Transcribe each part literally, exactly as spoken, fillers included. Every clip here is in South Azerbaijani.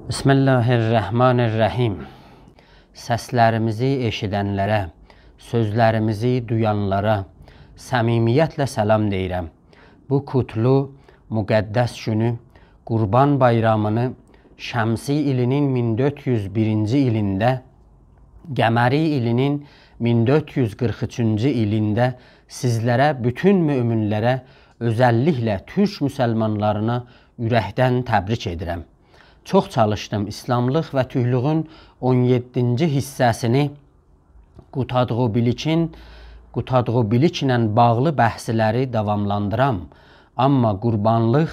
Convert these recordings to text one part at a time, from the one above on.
بسم الله الرحمن الرحیم. سسلریمیزی ائشیدنلره، سؤزلریمیزی دویانلارا صمیمیتله سلام دئییرم. بو قوتلو، مقدس گونو، قوربان بایرامینی شمسی ایلینین مین دؤرد یوز بیرینجی ایلینده، قمری ایلینین مین دؤرد یوز قیرخ اوچونجو ایلینده سیزلره، بوتون مؤمنلره، اؤزللیکله تورک مسلمانلارینا اورکدن تبریک ائدیرم. چوخ چالیشدیم ایسلاملیق و تورکلوگون اون یئددینجی حیصه‌سینی قوتادغو بیلیکین، قوتادغو بیلیکله باغلی بحثلری داواملاندیرام. آمما قوربانلیق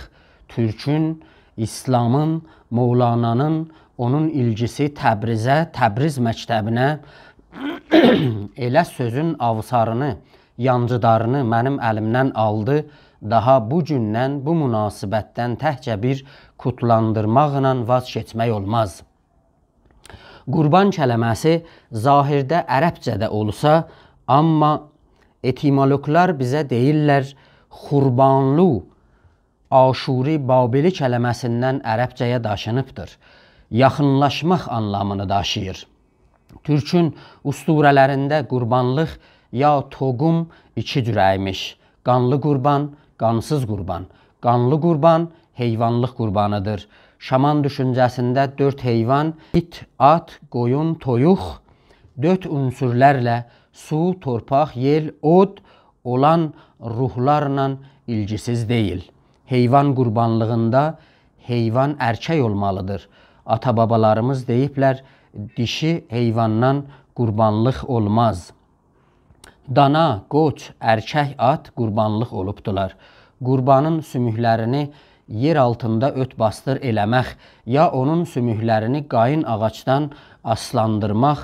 تورکون، ایسلامین، مولانانین، اونون ایلگیسی تبریزه، تبریز مکتبینه، ائله سؤزون آوسارینی، یانجیدارینی منیم الیمدن آلدی. داها بو گوندن، بو مناسبتدن تکجه بیر قوتلاندیرماقلا واز کئچمک اولماز. قوربان کلمه‌سی ظاهرده عربجه ده اولسا، آمما ائتیمولوقلار بیزه دئییرلر، خوربانلو آشوری بابلی کلمه‌سیندن عربجه‌یه داشینیبدیر. یاخینلاشماق آنلامینی داشیییر. تورکون اسطوره‌لرینده قوربانلیق یا توقوم ایکی جوره‌یمیش. قانلی قوربان، قانسیز قوربان. قانلی قوربان حیوانلیق قوربانیدیر. شامان دوشونجه‌سینده دؤرد حیوان، ایت، آت، قویون، تویوق، دؤرد عنصرلرله، سو، تورپاق، یئل، اود، اولان روحلارلا ایلگیسیز دئییل. حیوان قوربانلیغیندا حیوان ارکک اولمالیدیر. آتا-بابالاریمیز دئییبلر، دیشی حیواندان قوربانلیق اولماز. دانا، قوچ، ارکک آت قوربانلیق اولوبدولار. قوربانین سوموکلرینی یئر آلتیندا اؤرت-باسدیر ائله‌مک یا اونون سوموکلرینی قایین آغاجدان آسلاندیرماق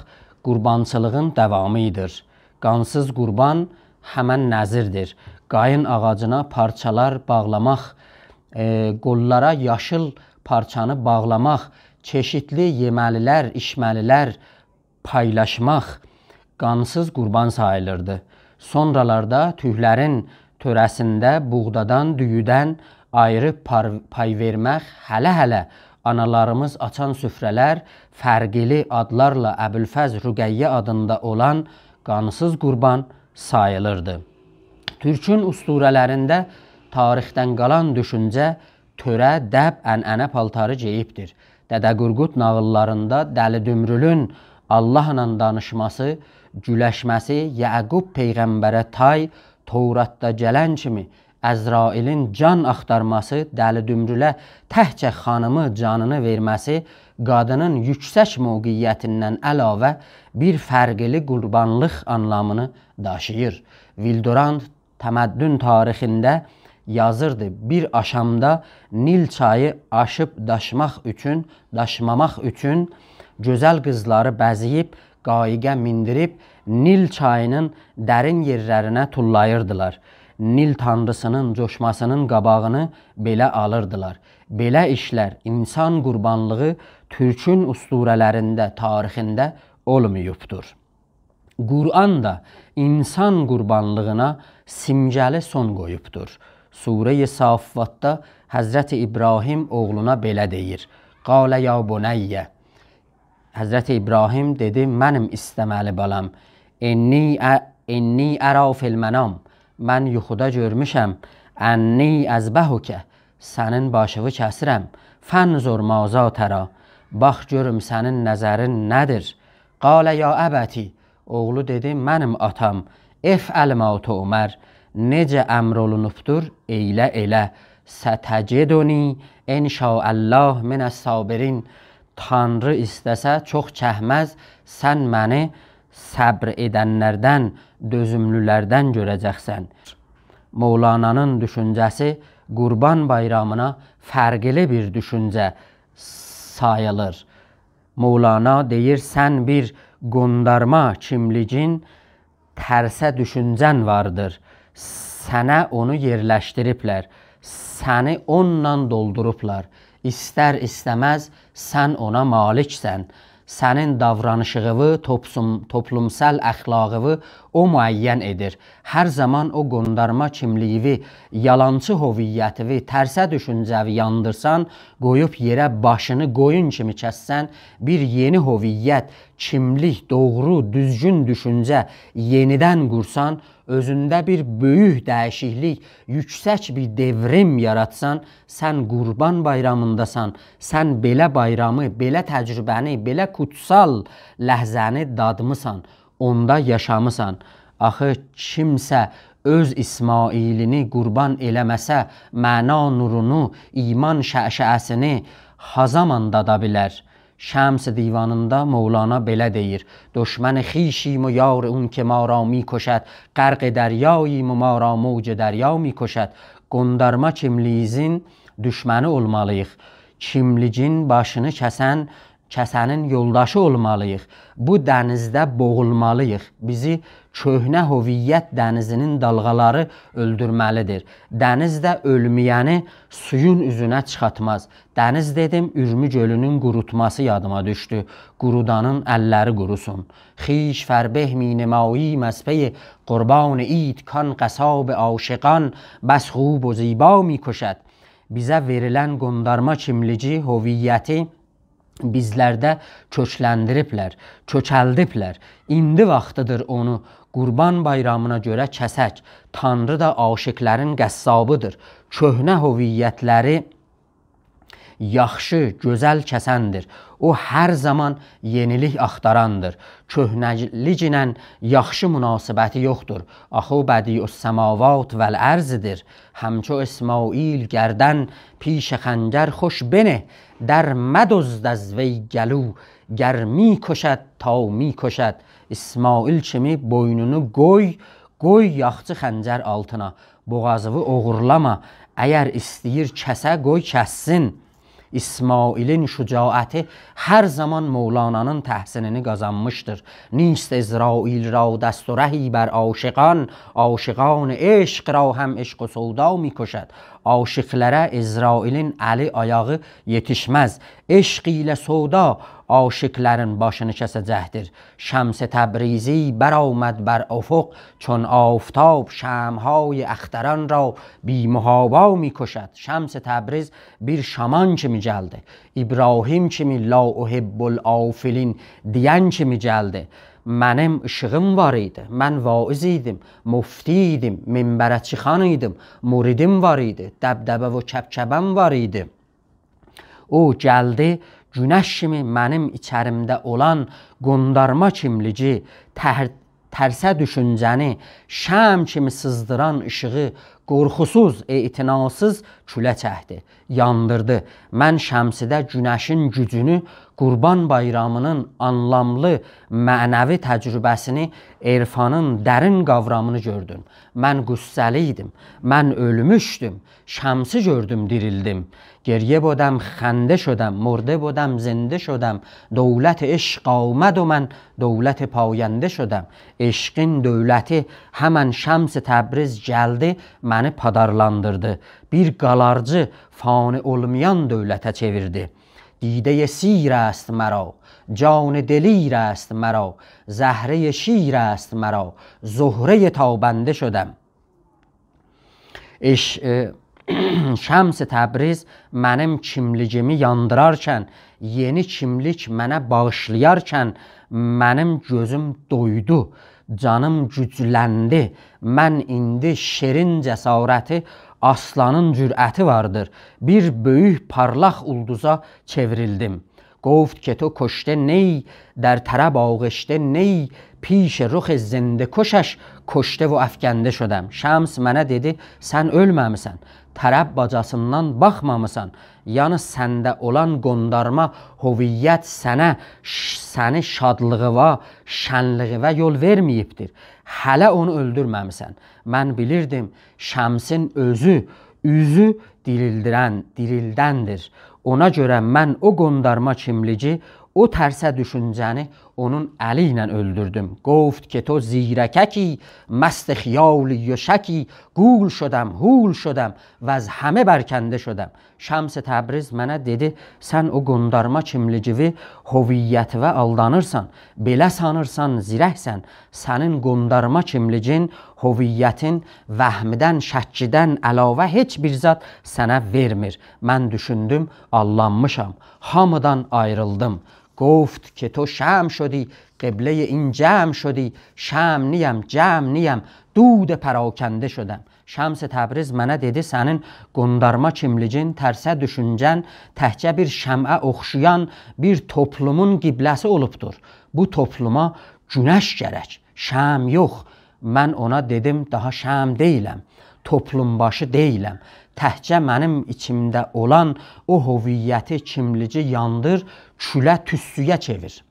قوربانچیلیغین داوامی ایدیر. قانسیز قوربان همن نذیردیر. قایین آغاجینا پارچالار باغلاماق، ائ، قوللارا یاشیل پارچانی باغلاماق، چئشیتلی یئمه‌لیلر، ایچمه‌لیلر پایلاشماق قانسیز قوربان ساییلیردی. سونرالاردا تورکلرین تؤره‌سینده بوغدادان، دویودن آیری پار-، پای وئرمک، هله-هله آنالاریمیز آچان سفره‌لر فرقلی آدلارلا ابوالفضل، رقیه آدیندا اولان قانسیز قوربان ساییلیردی. تورکون اسطوره‌لرینده، تاریخدن قالان دوشونجه تؤره، دب، عنعنه پالتاری گئییبدیر. دده قورقود ناغیللاریندا دلی دومرولون آللاهلا دانیشماسی، گولشمه‌سی، یعقوب پیغمبره تای، توراتدا گلن کیمی عزرائیلین جان آختارماسی، دلی دومروله تکجه خانیمی جانینی وئرمه‌سی قادینین یوکسک موقعیتیندن علاوه بیر فرقلی قوربانلیق آنلامینی داشیییر. ویلدورانت تمدن تاریخینده یازیردی، بیر آشامدا نیل چایی آشیب داشماق اوچون، داشماماق اوچون گؤزل قیزلاری بزه‌ییب، قاییقا میندیریب، نیل چایینین درین یئرلرینه توللاییردیلار. نیل تانریسینین جوشماسینین قاباغینی بئله آلیردیلار. بئله ایشلر، اینسان قوربانلیغی تورکون اسطوره‌لرینده، تاریخینده اولماییبدیر. قرآن دا اینسان قوربانلیغینا سیمگه‌لی سون قویوبدور. سوره‌ی صافاتدا حضرت ابراهیم اوغلونا بئله دئییر: «قال یا بنی». حضرت ابراهیم دئدی: «منیم ایسته‌مه‌لی بالام. إنی أ-، إنی أری فی المنام. من یوخودا گؤرموشم. أنی أذبحک. سنین باشیوی کسیرم. فانظر ماذا تری. باخ گؤروم سنین نظرین نه‌دیر؟» «قال یا أبت». اوغلو دئدی: «منیم آتام، افعل ما تؤمر. نئجه امر اولونوبدور، ائیله ائله. ستجدنی إن شاء الله من الصابرین. تانری ایسته‌سه، چوخ چکمز، سن منی صبر ائدنلردن، دؤزوملولردن گؤره‌جکسن.» مولانانین دوشونجه‌سی قوربان بایرامینا فرقلی بیر دوشونجه ساییلیر. مولانا دئییر: «سن بیر قوندارما کیملیگین، ترسه دوشونجه‌ن واردیر. سنه اونو یئرلشدیریبلر. سنی اونونلا دولدوروبلار. ایستر-ایسته‌مز سن اونا مالیکسن. سنین داورانیشیغیوی، توپسوم-، توپلومسال اخلاقیوی او معین ائدیر. هر زامان او قوندارما کیملیگیوی، یالانچی هویتیوی، ترسه دوشونجه‌وی یاندیرسان، قویوب یئره باشینی قویون کیمی کسسن، بیر یئنی هویت، کیملیک، دوغرو، دوزگون دوشونجه یئنیدن قورسان، اؤزونده بیر بؤیوک دییشیکلیک، یوکسک بیر دئوریم یاراتسان، سن قوربان بایرامینداسان، سن بئله بایرامی، بئله تجربه‌نی، بئله کوتسال لحظه‌نی دادمیسان، اوندا یاشامیسان. آخی کیمسه اؤز اسماعیلینی قوربان ائله‌مه‌سه، معنا نورونو، ایمان شعشعه‌سینی ها زامان دادا بیلر؟ شمس دیوانیندا مولانا بئله دئییر: «دشمن خویشیم و یار اون که ما را می‌کشد، غرق دریاییم و ما را موج دریا می‌کشد.» قوندارما کیملیگیزین دوشمنی اولمالیییق. کیملیگین باشینی کسن، کسنین یولداشی اولمالیییق. بو دنیزده بوغولمالیییق. بیزی کؤهنه هویت دنیزینین دالغالاری اؤلدورمه‌لیدیر. دنیز ده اؤلمه‌ینی سویون اوزونه چیخارتماز. دنیز دئدیم، اورمو گؤلونون قوروتماسی یادیما دوشدو. قورودانین اللری قوروسون. «خویش فربه می‌نماییم از پی قربان عید، کان قصاب عاشقان بس خوب و زیبا می‌کشد.» بیزه وئریلن قوندارما کیملیگی، هویتی بیزلرده کؤکلندیریبلر، کؤکلدیبلر. ایندی واختیدیر اونو قوربان بایرامینا گؤره کسک. تانری دا عاشقلرین قصابیدیر. کؤهنه هویتلری یاخشی، گؤزل کسندیر. او هر زامان یئنیلیک آختاراندیر. کؤهنه‌لیکله یاخشی مناسبتی یوخدور. آخی او بدیع السماوات والارض‌دیر. همچو اسماعیل گردن پیش خنجر خوش بنه، در مدزد از وی گلو گر می‌کشد تا می‌کشد. اسماعیل کیمی بوینونو قوی، قوی یاخچی خنجر آلتینا. بوغازیوی اوغورلاما. اگر ایسته‌ییر کسه، قوی کسسین. اسماعیلین شجاعتی هر زامان مولانانین تحسینینی قازانمیشدیر. «نیست عزرائیل را دست و رهی بر عاشقان، عاشقان عشق را هم عشق سودا می‌کشد.» عاشقلره عزرائیلین الی آیاغی یئتیشمز. عشق ایله سودا عاشقلرین باشینی کسه‌جکدیر. «شمس تبریزی برآمد بر افق چون آفتاب، شمع‌های اختران را بی‌محابا می‌کشد.» شمس تبریز بیر شامان کیمی گلدی. ابراهیم کیمی «لا احب الآفلین» دئین کیمی گلدی. منیم ایشیغیم وار ایدی. من واعظ ایدیم، مفتی ایدیم، منبره چیخان ایدیم، مریدیم وار ایدی، دبدبه و کبکبه‌م وار ایدی. او گلدی، گونش کیمی منیم ایچریمده اولان قوندارما کیملیگی، تر-، ترسه دوشونجه‌نی، شمع کیمی سیزدیران ایشیغی قورخوسوز، اعتناسیز کوله چکدی، یاندیردی. من شمسده گونشین گوجونو، قوربان بایرامینین آنلاملی، معنوی تجربه‌سینی، عرفانین درین قاورامینی گؤردوم. من غصه‌لی ایدیم. من اؤلموشدوم. شمسی گؤردوم، دیریلدیم. گریه بدم، خنده شدم، مرده بدم، زنده شدم. دولت عشق آمد و من دولت پاینده شدم. عشقین دولتی همن شمس تبریز گلدی، منی پادارلاندیردی. بیر قالارجی، فانی اولمایان دولته چئویردی. «دیدهٔ سیر است مرا، جان دلیر است مرا، زهرهٔ شیر است مرا، زهرهٔ تابنده شدم.» عش-، ائ، شمس تبریز منیم کیملیگیمی یاندیرارکن، یئنی کیملیک منه باغیشلایارکن، منیم گؤزوم دویدو، جانیم گوجلندی. من ایندی شیرین جسارتی، آسلانین جرأتی واردیر. بیر بؤیوک پارلاق اولدوزا چئوریلدیم. «گفت که تو کشته نه‌ای، در طرب آغشته نه‌ای، پیش رخ زنده‌کشش کشته و افکنده شدم.» شمس منه دئدی: «سن اؤلمه‌میسن، طرب باجاسیندان باخمامیسان. یعنی سنده اولان قوندارما هویت سنه، ش-، سنی شادلیغیوا، شنلیگیوه یول وئرمه‌ییبدیر. هله اونو اؤلدورمه‌میسن.» من بیلیردیم، شمسین اؤزو، اوزو دیریلدیرن، دیریلدندیر. اونا گؤره من او قوندارما کیملیگی، او ترسه دوشونجه‌نی اونون الی ایله اؤلدوردوم. گفت که تو زیرککی، مست خیالی و شکی، گول شدم، هول شدم، وز همه برکنده شدم. شمس تبریز منه دئدی: «سن او قوندارما کیملیگیوی، هویتیوه آلدانیرسان، بئله سانیرسان زیرکسن. سنین قوندارما کیملیگین، هویتین وهمدن، شکدن علاوه هئچ بیر زاد سنه وئرمیر.» من دوشوندوم، آللانمیشام. هامیدان آیریلدیم. گفت که تو شمع شدی، قبلهٔ این جمع شدی، شمع نیم، جمع نیم، دود پراکنده شدم. شمس تبریز منه دئدی: «سنین قوندارما کیملیگین، ترسه دوشونجه‌ن تکجه بیر شمعه اوخشایان بیر توپلومون قبله‌سی اولوبدور. بو توپلوما گونش گرک، شمع یوخ.» من اونا دئدیم: «داها شمع دئییلم، توپلوم‌باشی دئییلم. تکجه منیم ایچیمده اولان او هویتی، کیملیگی یاندیر، کوله، توستویه چئویر.»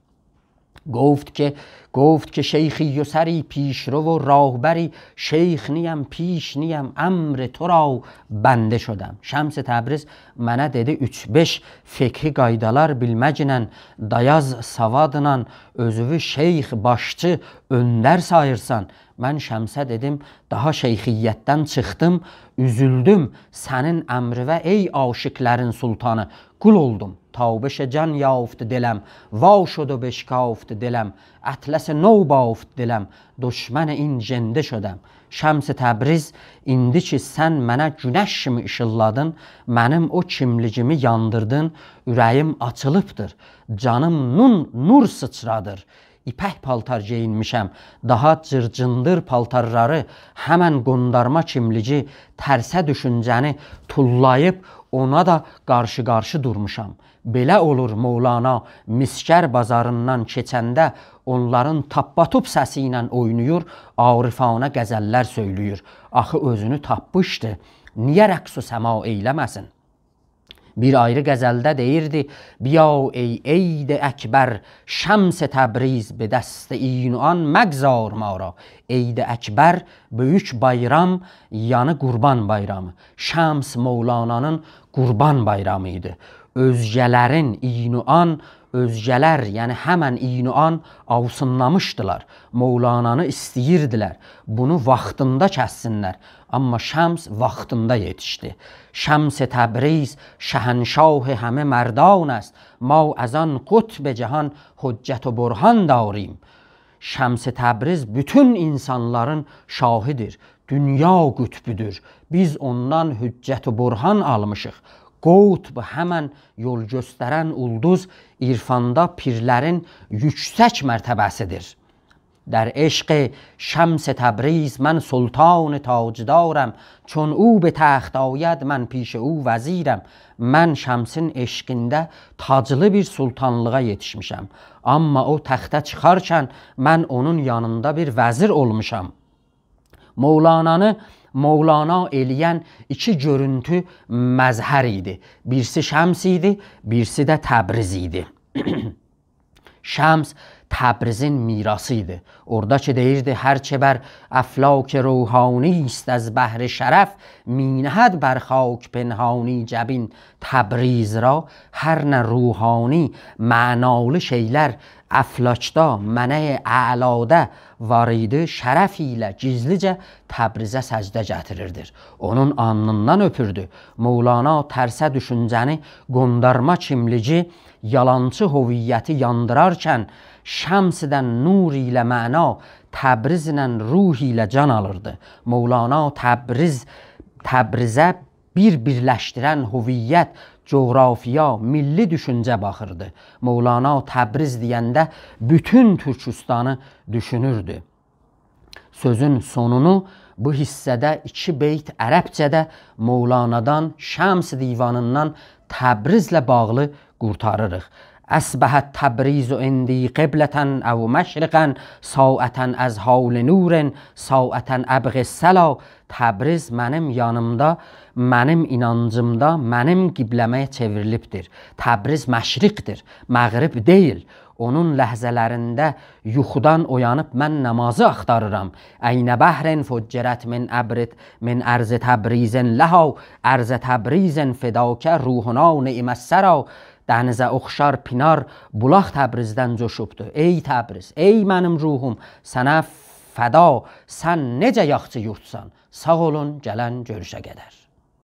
گفت که، گفت که شیخی و سری، پیشرو و راهبری، شیخ نیم، پیش نیم، امر تو را بنده شدم. شمس تبریز منه دئدی: «اوچ-بئش فقهی قایدالار بیلمکله، دایاز سوادلا اؤزووو شیخ، باشچی، اؤندر ساییرسان.» من شمسه دئدیم: «داها شیخیتدن چیخدیم، اوزولدوم سنین امرووه، ای عاشقلرین سلطانی، قول اولدوم. تابش جان یافت دلم، وا شد و بشکافت دلم، اطلس نو بافت دلم، دشمن این ژنده شدم.» شمس تبریز، ایندی کی سن منه گونش کیمی ایشیلدادین، منیم او کیملیگیمی یاندیردین، اوره‌ییم آچیلیبدیر، جانیم نون، نور سیچرادیر. ایپک پالتار گئیینمیشم، داها جیرجیندیر پالتارلاری، همن قوندارما کیملیگی، ترسه دوشونجه‌نی توللاییب اونا دا قارشی-قارشی دورموشام. بئله اولور مولانا مسگر بازاریندان کئچنده اونلارین تاپپاتوپ سسی ایله اویناییر، عارفانه غزللر سؤیله‌ییر. آخی اؤزونو تاپمیشدی، نییه رقص و سماع ائیله‌مه‌سین؟ بیر آیری غزلده دئییردی: «بیا ای عید اکبر، شمس تبریز، به دست این و آن مگذار ما را.» عید اکبر، بؤیوک بایرام، یعنی قربان بایرامی. شمس مولانانین قربان بایرامی ایدی. اؤزگه‌لرین، این و آن، اؤزگه‌لر، یعنی همن این و آن آوسینلامیشدیلار. مولانانی ایسته‌ییردیلر بونو واختیندا کسسینلر. آمما شمس واختیندا یئتیشدی. «شمس تبریز شهنشاه همه مردان است، ما از آن قطب جهان حجت و برهان داریم.» شمس تبریز بوتون اینسانلارین شاهیدیر، دونیا قطبودور. بیز اوندان حجت و برهان آلمیشیق. قطب، همن یول گؤسترن اولدوز، عرفاندا پیرلرین یوکسک مرتبه‌سیدیر. «در عشق شمس تبریز من سلطان تاجدارم، چون او به تخت آید من پیش او وزیرم.» من شمسین عشقینده تاجلی بیر سلطانلیغا یئتیشمیشم. آمما او تخته چیخارکن من اونون یانیندا بیر وزیر اولموشام. مولانانی مولانا ائله‌ین ایکی گؤرونتو مظهر ایدی. بیریسی شمس ایدی، بیریسی ده تبریز ایدی. شمس تبریزین میراثی ایدی. اورادا کی دئییردی: «هر چه بر افلاک روحانی است از بهر شرف، می‌نهد بر خاک پنهانی جبین تبریز را.» هر نه روحانی، معنالی شئیلر افلاکدا، ملأ اعلادا وار ایدی، شرف ایله گیزلیجه تبریزه سجده گتیریردی. اونون آلنیندان اؤپوردو. مولانا ترسه دوشونجه‌نی، قوندارما کیملیگی، یالانچی هویتی یاندیرارکن شمسدن نور ایله معنا، تبریزله روح ایله جان آلیردی. مولانا تبریز، تبریزه بیر بیرلشدیرن هویت، جغرافیا، میللی دوشونجه باخیردی. مولانا تبریز دئینده بوتون تورکوستانی دوشونوردو. سؤزون سونونو بو حیصه‌ده ایکی بیت عربجه‌ده مولانادان، شمس دیوانیندان تبریزله باغلی قورتاریریق. «أصبحت تبریز عندی قبلةً أو مشرقاً، ساعةً أضحی لنور، ساعةً أبغی الصلا.» تبریز منیم یانیمدا، منیم اینانجیمدا، منیم قبله‌مه چئوریلیبدیر. تبریز مشرقدیر، مغرب دئییل. اونون لحظه‌لرینده یوخودان اویانیب من نمازی آختاریرام. «عین بحر فجرت من أبر، من أرض تبریز لها، أرض تبریز فداک روحنا نعم الثری.» دنیزه اوخشار پینار، بولاق تبریزدن جوشوبدو. ای تبریز، ای منیم روحوم، سنه فدا، سن نئجه یاخچی یوردسان. ساغ اولون، گلن گؤروشه قدر.